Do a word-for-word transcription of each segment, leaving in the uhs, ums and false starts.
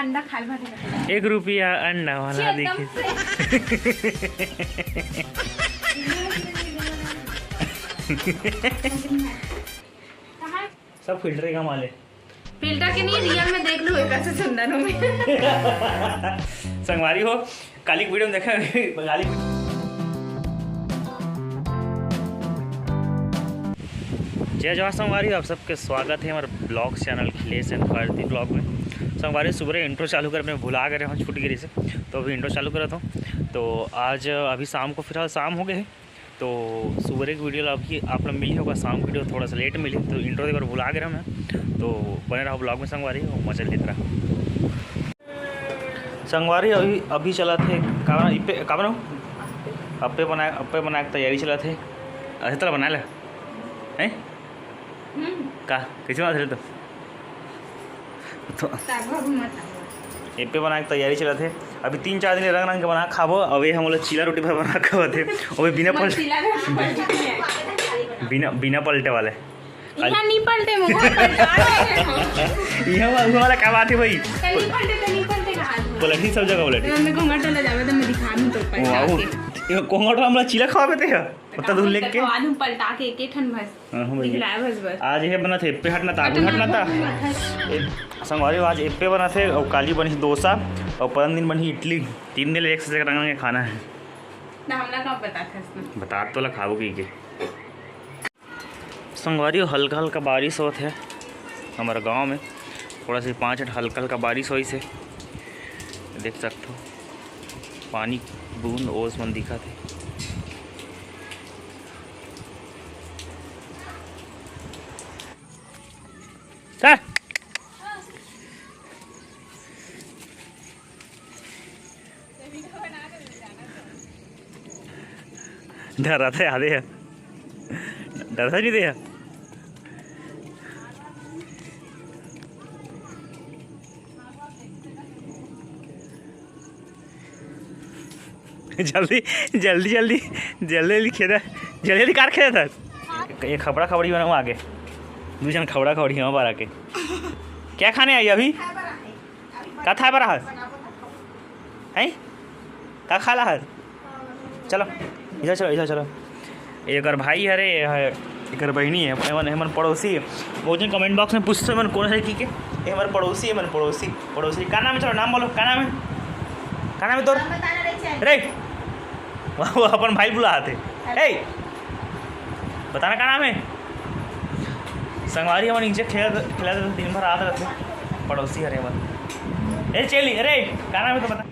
अंडा खाल भाते खाते। एक रुपया अंडा वाला दिखे। सब फिल्टर का माल है। फिल्टर के नहीं, रियल में देख लो, कैसे सुंदर हूँ मैं। संगवारी हो, काली की वीडियो में देखा, काली। जय जोहार संगवारी, आप सबके स्वागत है हमारे ब्लॉग चैनल खिलेश एंड भारती ब्लॉग में। संगवारी, सुबह इंट्रो चालू कर मैं भुला गए हूँ, छूट गई से, तो अभी इंट्रो चालू करत हूँ। तो आज अभी शाम को, फिलहाल शाम हो गए है, तो सुबह की वीडियो अभी आप लोग मिली होगा, शाम की वीडियो थोड़ा सा लेट मिली, तो इंट्रो एक बार भुला गए हमें। तो बने रहो ब्लॉग में संगवारी, और मजा लेते रहो। संगवारी अभी, अभी चला थे, का बना, इप्पे, का बनाऊँ? अप्पे बनाए, अप्पे बनाए के तैयारी चला थे। अच्छा, तोला बनाए ला? हैं? हम्म। का? कैसे बना थे तो? तो साग भात मत खाओ। एप्पे बनाए के तैयारी चला थे। अभी तीन चार दिन रंग रंग के बना खाबो। अबे हम लोग चीला रोटी भर बना खाबो थे। अबे बिना मत पल-, चीला रोटी भर खाओ। बिना, बिना पलटे वाले। यहाँ नहीं पलटे, मुँह पलटा रहे हैं। यहाँ वा-, वो वाला का बात है भाई? तो नहीं पलटे, तो नहीं पलटे का हाथ में। पलटी सब जगह पलटी। तो मैं घूंघट वाला जावे तो मैं दिखा दूँ तो पहले वाह, आके। ये घूंघट वाला हमला चीला खवाबे ते है? पता धुन लेके। खवा दूँ पलटा के एक एक ठन भस। हाँ, हाँ भैया। दिख रहा है बस, बस। आज ये बना थे, एप्पे हटना था, आगू हटना था। हट। ए, संगवारी, आज एप्पे बना थे और काली बनी डोसा और परन दिन बनी इडली। तीन दिन एक से रंग के खाना है। ना, हमला का बता था इसमें? बता तो ला खाबो की के। संगवारी हो, हल्का हल्का बारिश होत है हमारे गांव में। थोड़ा सा पाँच मिनट हल्का हल्का बारिश होइस हे, देख सकते हो पानी बूंद ओस मन दिखत हे। सर, डरत हे आदे ह। डरत नहीं दे ह। जल्दी, जल्दी, जल्दी, जल्दी, जल्दी खेदा, जल्दी, जल्दी कार खेदा था। ये खपड़ा खपड़ी बना आगे, दू जन खपड़ा खपड़ी हम बार आके। क्या खाने आई अभी? का था बरा हस? हैं? का खाला हस? चलो, इधर चलो, इधर चलो। एकर भाई हरे, ये है, एकर बहिनी है, एमन, एमन पड़ोसी है। बहुत जन comment box में पूछते हैं, एमन कौन है की के? ये हमारे पड़ोसी है, एमन पड़ोसी, पड़ोसी। का नाम है? चलो, नाम बोलो, का नाम है? का नाम है तोर? नाम बताना नहीं चाहिए। रे, वो अपन भाई बुलाते। ए, बताना का नाम है? संगवारी हमन नीचे खेल, खेलत रहते, दिन भर आत रहते। पड़ोसी हरे हमन। ए चेली, अरे, का नाम है तो बता।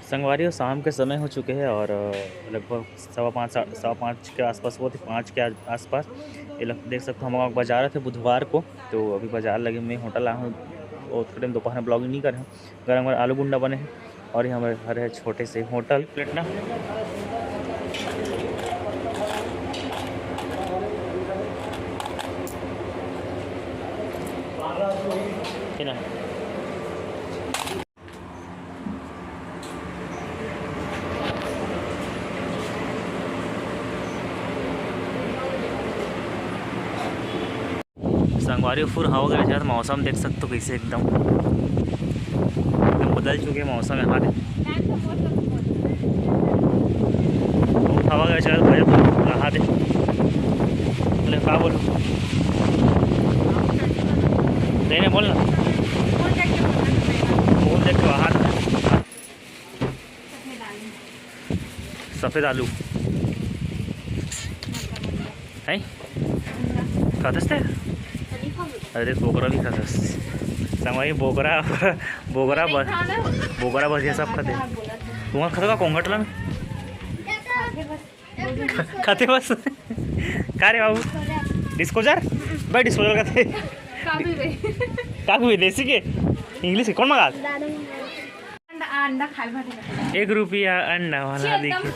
संगवारी हो, शाम के समय हो चुके हैं और, अ, लगभग सवा पाँच, सा-, सवा पाँच के आसपास हुआ थे, पाँच के आस-, आसपास। ये लग, देख सकते हो, हम लोग बाजार थे बुधवार को, तो अभी बाजार लगे में होटल आए हूँ और थोड़े टाइम दोपहर में vlogging नहीं करे हैं। गरम गरम आलू गुंडा बने हैं और यहाँ पर हरे छोटे से होटल प्लेट ना। है ना? संगवारी, फुल हवा गरज हे, मौसम देख सकते हो कैसे एकदम, एकदम बदल चुके हैं मौसम यहाँ पे। बहुत हवा गरज हे, भैया तो नहा दे। बोले, का बोलूँ? नहीं, नहीं, बोल ना। फोन देख के बाहर। सफेद आलू। हैं? खातस ते? अरे, बोकरा भी खातस। संगवारी, बोकरा, बोकरा ब-, बोकरा भजिया सब खाते। तुमन खाता का कोंगटला में? खाते बस। का रे बाबू? Disposal? भाई, disposal खाते। का भी रे। का भी देसी के? English के कौन मंगा? अंडा, अंडा खाए भर नहीं। एक रुपया अंडा वाला दिखे।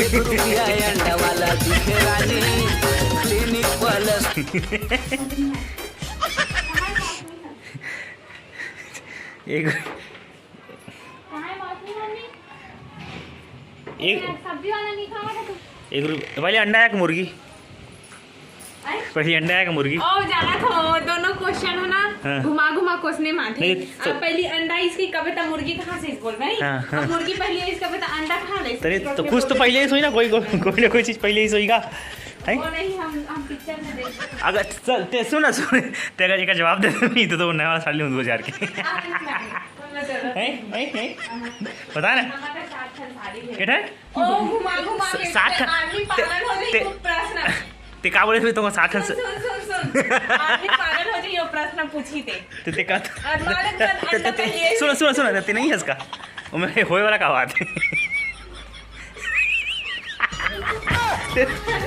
एक रुपया अंडा वाला दिखे रानी, Clinic Plus। एक एक, सब्जी वाला नहीं खावा था तू? एक रुपये पहले अंडा है कि मुर्गी? हैं? पहले अंडा है कि मुर्गी? ओ, जाना था, वो दोनों क्वेश्चन हो ना, हाँ। घुमा घुमा क्वेश्चन माथे। नहीं, तो अब पहली अंडा इसकी कबे ता मुर्गी कहाँ से इस बोल रही? हाँ, हाँ। अब मुर्गी पहली है, इसका पता अंडा कहाँ ले? तरे तो कुछ तो पहले ही सोई ना, कोई, कोई, कोई ना कोई चीज़ पहले ही सोई का, हैं? वो नहीं, हम, हम पिक्चर में देख अगर चल, ते सुन ना, सुन, ते अगर एक जवाब दे दे, नहीं तो, तो नया वाला साड़ी लूँ दो हज़ार के। हाँ, नहीं, नहीं, नहीं। हैं? हैं? हैं? बता ना। हमारा साथ संसारी है। केठा? ओ, घुमा घुमा के साठ ते आदमी पागल हो जाई, ते, वो प्रश्न। ते का बोले थे तुमको साठ सुन, से सुन, सुन, सुन। आदमी पागल हो जाई, वो प्रश्न पूछी ते। ते, ते का और मालूम कर ते, ते, अंडा ते, तो ये सुनो, सुनो, सुनो, ते नहीं है इसका। ओमे होए वाला का बात है?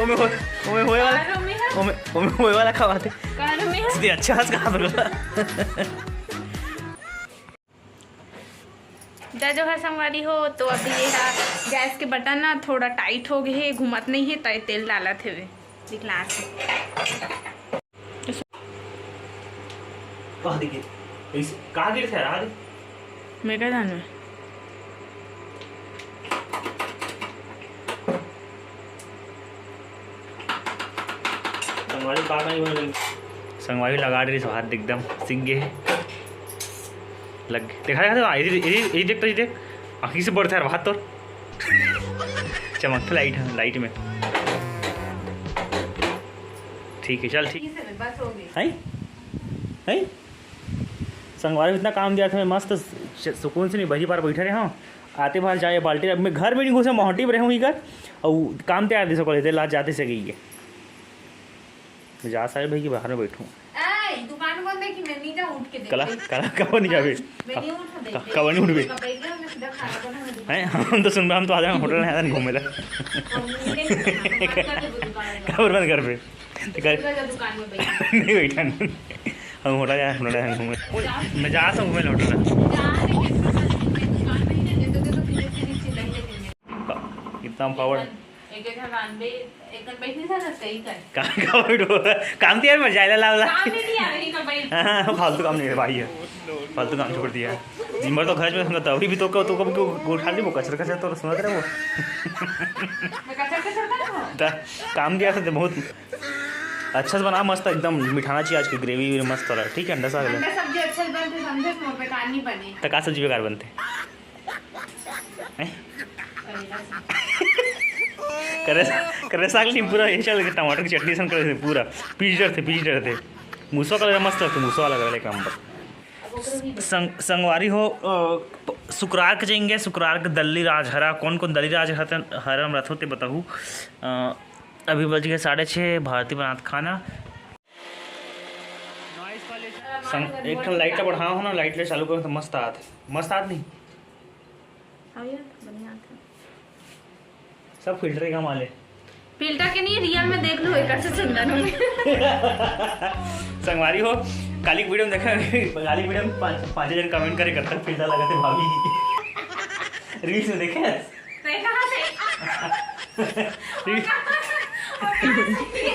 ओमे हो-, ओमे होए वाला, कारो में है? ओमे, ओमे होए वाला का बात है? कारो में है? सीधे अच्छा हंस कहा बोला। जय जोहार संगवारी हो। तो अभी ये हा गैस के बटन ना थोड़ा टाइट हो गए हे, घूमत नहीं है, तय तेल डालत हेवे दिखला से। कहाँ दिखे? कैसे? कहाँ गिर थे यार? मैं क्या जानू? संगवारी का नहीं बने। संगवारी लगा रही हाथ एकदम सिक गए हे। लग देखा, देखा, देखा, ये, ये, ये देख तो, ये देख, आँखी से बढ़ता है भात तो चमकता लाइट है, लाइट में। ठीक है, चल ठीक। बस हो गई। हैं? हैं? संगवारी इतना काम दिया था, मैं मस्त स-, सुकून से नहीं बही पार बैठे रहे हूँ। आते बाहर जाए बाल्टी, अब मैं घर में नहीं घुसे, मोहटी में रहूँ इकर, और काम तैयार दे सको लेते ला जाते से गई है। जा सारे भाई के बाहर में बैठूँ। ए, दुकान बंद है कि मैं नहीं जाऊँ उठ के देख कला, ले। कला, कब नहीं जाबे? मैं नहीं उठूँ देख ले। कब नहीं उठबे? कब बैठ गया, मैं सीधा खाना बनाऊँ, दुकान हैं? हम तो सुन रहे, हम तो आ जाएंगे होटल में, आ जाएंगे घूमे ला। हम नहीं देंगे, दुकान बंद कर दे, वो दुकान बंद। कब बंद कर बे? तो कर पूरा दुकान में बैठ। नहीं बैठा नहीं। हम होटल जाए, होटल जाए घूमे। मैं जा सकूँ मैं होटल। जा रहे हैं, दुकान में ही नहीं, तो देखो, फिर, फिर चिल्लाएंगे, फिर। इतना पावर। एक एक हजारानवे, एक कन बैठ नहीं सकता, सही कर। कहाँ का बैठो? काम तो यार मैं जायला लावला। काम नहीं किया, नहीं कर बैठ। हाँ, फालतू काम नहीं है भाई, ये फालतू काम छोड़ दिया। दिन भर तो घर में हम तो अभी भी तो को, तो को, को, को उठा ली वो कचरा, कचरा तो सुनत रहे वो। मैं कचरा, कचरा ना हूँ। ता-, काम दिया था तो बहुत अच्छा से बना, मस्त एकदम मिठाना चाहिए आज की ग्रेवी भी मस्त वाला, ठीक है, अंडा साग वाला। अंडा सब्जी अच्छा से बनते समझे, तो बेकार नहीं बने। तो का सब्जी बेकार बनते? हैं? करे, करे साग नहीं, पूरा ये चल के टमाटर की चटनी सन कर देते, पूरा पीस डरते, पीस डरते। मूसवा का लगा मस्त लगता, मूसवा लगा एक नंबर। संग-, संगवारी हो, अ, प-, शुक्रवार के जाएंगे, शुक्रवार के दल्ली राजहरा। कौन कौन दल्ली राजहरा ते, हरा में रथो ते बताहू। अ, अभी बज गए साढ़े छः, भारती बनात खाना। संग-, एक ठन लाइट ला बढ़ाओ हो ना, लाइट ले चालू करो तो मस्त आत, मस्त आत नहीं। हाँ यार, बढ़िया था। सब फिल्टर का माल है। फिल्टर के नहीं, रियल में देख लो, एक से सुंदर हूँ। संगवारी हो, काली की वीडियो में देखा, काली वीडियो में पाँच, पाँच जन कमेंट करे, कब तक फिल्टर लगा थे भाभी। रील्स में देखे? तो ये कहाँ से? रील-,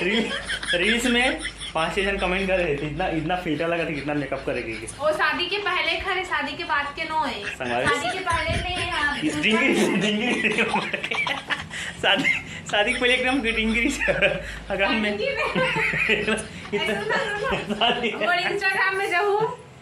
रील-, रील्स में पाँच छह जन कमेंट करे थे, इतना, इतना फिल्टर लगा था, कितना मेकअप करेगी। ओ, शादी के पहले खरे, शादी के बाद के नो है। संगवारी। शादी के पहले में, हाँ, डिंगरी, डिंगरी। शादी, शादी के पहले एकदम डिंगरी से, अगर हम डिंगरी में। इतना, ऐसा ना, ना, ना। शादी। और Instagram में जाऊँ,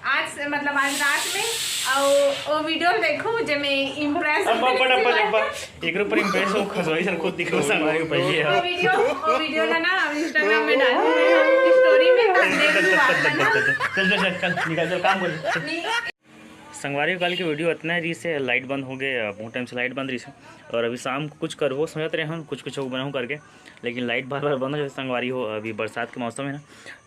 आज से, मतलब, आज रात में, और वो वीडियो देखो, जे में इम्प्रेस अब्बा, अब्बा, अब्बा, अब्बा। एकरो पर इम्प्रेस हो, खसोई सन खुद दिखो, संगवारी हो पहले। वो वीडियो, वो वीडियो ना, ना, Instagram में डालूंगी, स्टोरी में कर दे, तू बात बना। चल, चल, चल, चल, निकल, चल, काम कर। नहीं। संगवारी हो, कल के वीडियो इतना ही रहिस हे, लाइट बंद हो गए, बहुत टाइम से लाइट बंद रहिस हे, और अभी शाम को कुछ करबो, सोचत रहे हम कुछ, कुछ बनाऊँ करके, लेकिन लाइट बार बार बंद हो जाता है संगवारी हो, अभी बरसात के मौसम है ना।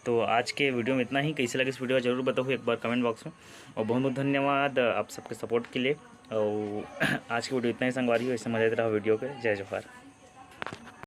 तो आज के वीडियो में इतना ही। कैसे लगे इस वीडियो जरूर बताओ एक बार कमेंट बॉक्स में, और बहुत बहुत धन्यवाद आप सबके सपोर्ट के लिए। और आज की वीडियो इतना ही संगवारी हो, ऐसे मजा आते रहा वीडियो पे। जय जोहार।